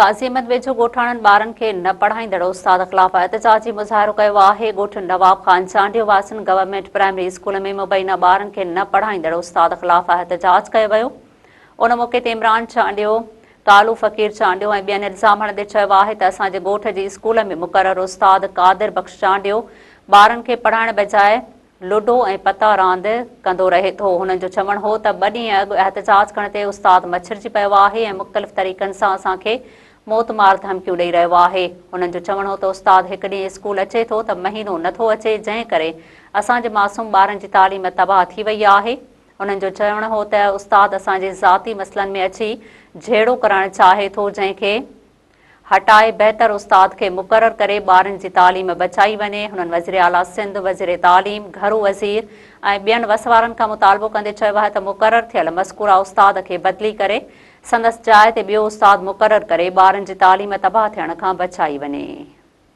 قاضي احمد ويجهو ڳوٺاڻن ٻارن کي نه پڙهائيندڙ استاد خلاف احتجاجي مظاهرو ڪيو آهي، ڳوٺ نواب خان چانڊيو واسين گورنمينٽ پرائمري اسڪول ۾ مبينا ٻارن کي نه پڙهائيندڙ استاد خلاف احتجاج ڪيو ويو، ان موقعي تي عمران چانڊيو، ڪالو فقير چانڊيو ۽ ٻين الزام هڻندي چيو آهي ته اسان جي ڳوٺ جي اسڪول ۾ مقرر استاد قادر بخش چانڊيو ٻارن کي پڙهائڻ بجاء لوڊو ۽ پتا راند ڪندو رهي ٿو. هنن جو چوڻ هو ته ٻه ڏينهن اڳ احتجاج ڪرڻ تي استاد مڇرجي پيو آهي ۽ مختلف طريقن سان اسان کي موتمار ڌمڪيون ڏئي رهيو آهي. هنن جو چوڻ هو ته استاد هڪ ڏينهن اسڪول اچي ٿو ته مهينو نه ٿو اچي جنهن ڪري اسان جي معصوم ٻارن جي تعليم تباهه ٿي وئي آهي. هنن جو چوڻ هو ته استاد اسان جي ذاتي مسئلن ۾ اچي جهيڙو ڪرائڻ چاهي ٿو جنهن کي هٽائي بهتر استاد کي مقرر ڪري ٻارن جي تعليم بچائي وڃي، هنن وزيراعليٰ سنڌ، وزير تعليم، گهرو وزير ۽ ٻين وس وارن کان مطالبو ڪندي چيو آهي ته مقرر ٿيل مذڪوره استاد کي بدلي ڪري سندس جاء تي ٻيو استاد مقرر ڪري ٻارن جي تعليم تباهه ٿيڻ کان بچائي وڃي.